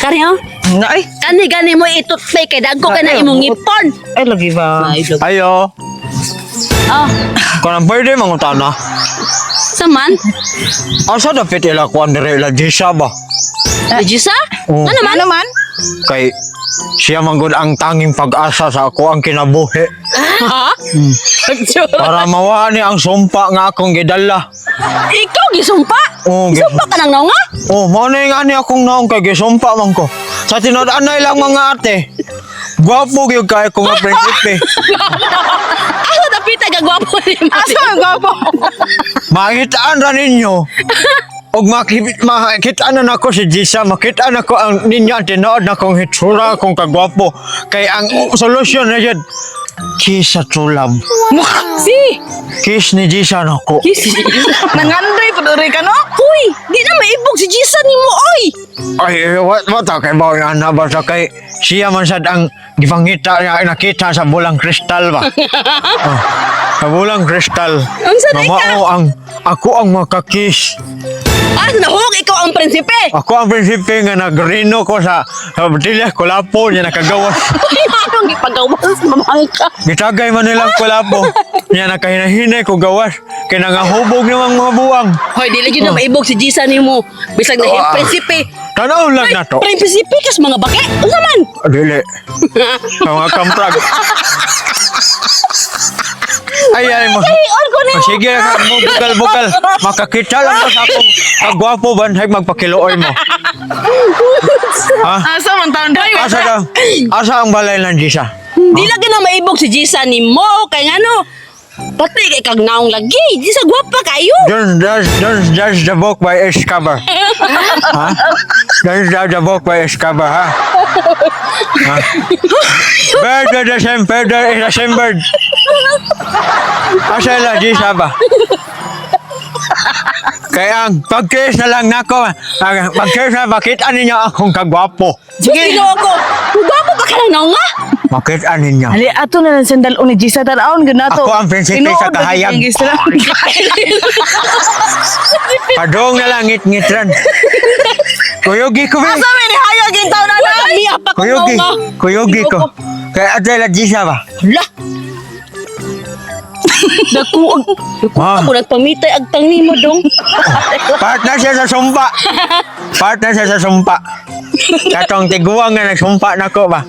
Kani oh. Na ay. Kani gani mo itutpay kay dagko kay na imong ngipon. Ay lagi ba? Ay, lagi. Ayo, Oh, kanang pwede mangutana. saman? Asa dapit ila kuan dire ila Jisa ba? Jisa? Oh. Ano man? Ano man? Kay siya manggod ang tanging pag-asa sa ako ang kinabuhi. Ha? Para mawa ni ang sumpa nga akong gidala. Ikaw gisumpa? Oo, Gisumpa ka nang naunga? Oh, mao na yung ani akong naong kay gisumpa man ko. Sa tinuod anay lang mga ate. Gwapo gyud kay ko nga prinsipe. Asa dapita gagwapo ni mo? Asa ang gwapo? Makitaan ra ninyo. Og makita na nako si Jisa, makita na ko ang ninyo ang tinuod na kong hitsura, kong kagwapo. Kay ang solusyon na yun, kiss sa tulab. Si! Kiss ni Jisa nako. Kiss. Nangandoy pud uri ka no? Uy, di na maibog si Jisa nimo oy. Ay, eh, what kay ba yung ana ba sa kay siya man sad ang gipangita niya nakita sa bulang kristal ba. Oh, sa bulang kristal. Unsa Nga na ikaw? mao ang ako ang makakiss. Ah, nahog ikaw ang prinsipe. Ako ang prinsipe nga nagrino ko sa Batilya Kulapo niya nakagawas. Uy, anong gipagawas mamangka? Gitagay man nilang kulapo. Niya nakahinahinay ko gawas. Kay nangahubog namang mga buwang. Hoy, dili gyud na maibog si Jisa nimo. Bisag na Oh, ah. prinsipe. Tanaw lang na to. Prinsipe kas mga bake. Unsa man? Dili. Sa mga kamprag. Ay, ay, mo. Ay, on ko nimo. Oh, sige, mo bukal bukal. Makakita lang ko sa akong kagwapo banhag magpakiluoy mo. Ha? Asa man taon dai? Asa ka? Asa ang balay ng Jisa? Di lagi na maibog si Jisa nimo kay ngano? Pati kay kag naong lagi. Jisa gwapa kayo. Don't judge the book by its cover. Ha? Don't judge the book by its cover, ha? Ha? Bird with the same feather is the same bird. Asa ila, Jisa ba? Kaya ang pag-kiss na lang nako, ang pag-kiss na, makita ninyo akong kagwapo. Sige. Ginoo ko. Gwapa pa ka nang naong nga? Makita ninyo. Ali ato na lang sandal ni Jisa tan-awon gyud nato. Ako ang prinsipe Tinuod sa ba gyud kahayag. ang gisra? Padong na lang, ngit-ngitran. Kuyugi ko, be. Asa man ni hayag yung taon na? Wala miya pa ko Kuyugi. naong nga. Kuyugi ko. Kaya ate la Jisa ba? Hala. Dako ang dako Ah. ako nagpamitay agtang nimo dong. Partner siya sa sumpa. Partner siya sa sumpa. Katong tiguang nga nagsumpa nako ba.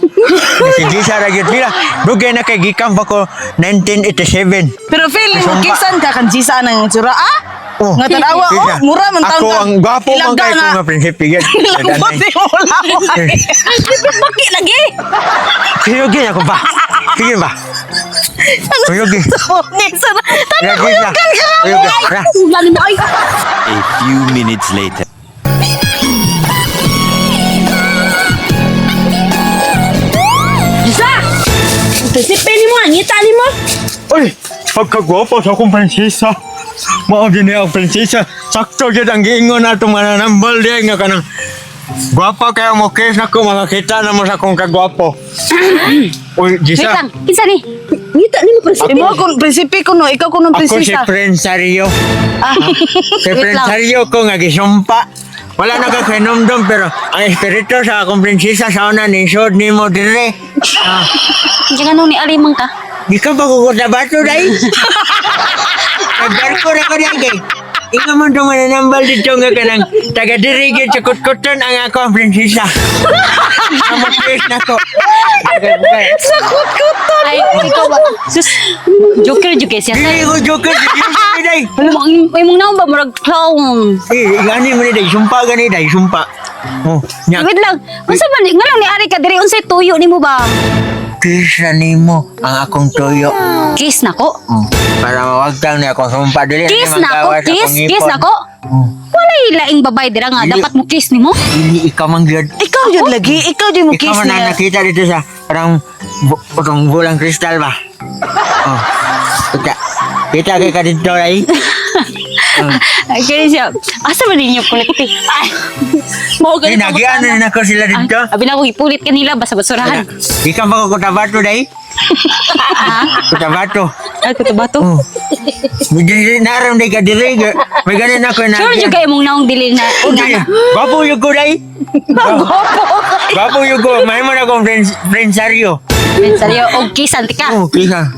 Si Jisa ra gyud pila. Dugay na kay gikan pa ko 1987. Pero feel mo Sumpa. kisan ka kan Jisa nang itsura ah? Oh. Nga tan-awa oh, Jisa. mura man taon Ako ka. ang gwapo man Ilangga kay ko nga. nga prinsipe gyud. Lambot ni mo laway. Baki lagi. Kuyugi ako ba? Sige ba? Kuyugi. Tana Lagi na. Kuyugi. Ra. Ulan mo ay. A few minutes later. Jisa. Ang Prinsipe nimo, ang ngita nimo. Uy, pagkagwapo sa akong prinsesa. Mao din niya ang prinsesa. Sakto gyud ang giingon atong mananambal diay nga kanang gwapa kayo mo kiss nako makakita na mo sa akong kagwapo. Uy, Wait Jisa. lang, kinsa ni? Ngita nimo prinsipe. Imo kun prinsipe kuno, ikaw kuno Ako si prinsesa. Prinsario. Ah, Si Wait lang. Prinsario ko nga gisumpa. Wala na ka kinomdom pero ang espiritu sa akong prinsesa sa una ni sud nimo dire. Ah, Hindi nga nung ni Alimang ka. gikan pa ko sa bato dai. Nagbarko na ko diyan kay. Inga man itong mananambal dito nga kanang taga diri gyud sa kutkuton ang ako ang prinsesa. Ang na ko. Sa kutkuton. Ay, ikaw ba? Sus, joker jud kay siya. Dili ko joker, dili ko day. Imong imong naon ba murag clown? Eh, gani mo ni day, sumpa gani day, sumpa. Oh, nya Wait lang. Unsa man nganong ni Ari ka diri unsay tuyo nimo ba? kiss na nimo ang akong tuyo. Kiss nako. Oh, para mawagtang ni akong sumpa dili Kiss nako, manggawas kiss, akong kiss ngipon. nako. Walay laing babae dira nga Dili. dapat mo kiss nimo. Dili ikaw man gyud. Ikaw yun lagi, ikaw yun mo Ikaw kiss man ang niya. nakita dito sa parang parang bulang kristal ba? Oh. Kita. Kita kay ka dito ay. Ay, kaya siya. Asa man ninyo kolekti? Ay, Mao Ay, gani nagian na nako sila dito. abi na ko ipulit kanila basta basurahan. Ikaw ba ko kutabato day? Kutabato. Ay, kuto bato. Oh. Medyo naram day ka diri. May ganin ako na. Sure jud kay imong naong dili na. Okay. Gwapo yung ko day. Gwapo. Gwapo yun ko. May mo na akong friendsaryo. Seryo, og kisan tika. Oh, kisa.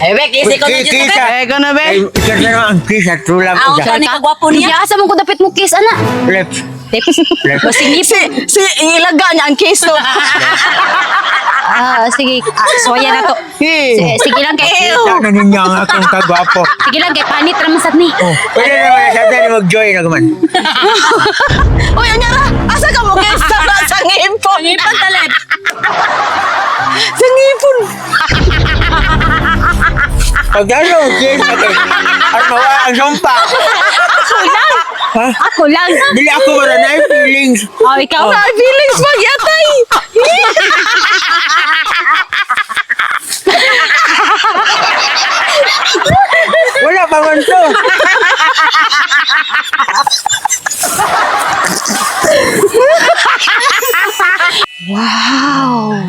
Ay, be, kisi ko na dyan Kisa. Eh, ikaw na be. Ay, isa na ang kisa. True love Ako ko sa siya. ni kagwapo niya. Niya asa mo ko dapit mo kiss ana. Lips. Lips. Lips. Basing Si, si, ilaga niya ang keso. Ah, sige. Ah, soya na to. Eh. Sige lang kay Kita na ninyo ang akong kagwapo. Sige lang kay panit ra man sad ni. Oh, pwede naman sa tayo mag-join na naman. Uy, anyara, asa ka mo keso sa ngipon? Ngipon talip. Sa ngipon. Pag ano, kiss na kayo. Ano, ang sumpa. Ako lang. Ha? Ako lang. Dili ako wala na yung feelings. Oh, ikaw. Sa feelings magyatay. Wala pa man to. Wow.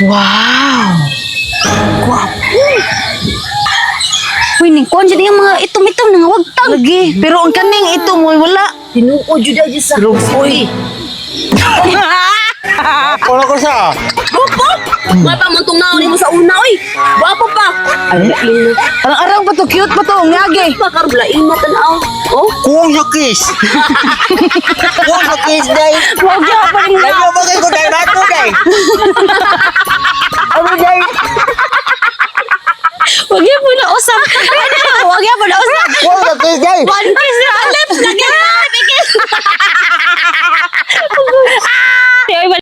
Wow. Uy, ning kuan jud yung mga itom-itom nga wagtang. Lagi, pero ang kaning ito mo wala. Tinuod jud ay sa. Uy. Wala ko sa. Gwapo. May pa man tong naon mo sa una oy. Gwapo pa. Arang-arang pa to, cute pa to, ang yagi. Pa karon lain na tan-aw. Oh. Kuwang sa kiss. Kuwang sa kiss, day. Wag gyud pa rin. Layo ba kayo ko dahil bato, day? Ano, day? Wag gyud po na usap. Ano? Wag gyud po na usap. Kuwang sa kiss, day. One kiss ra.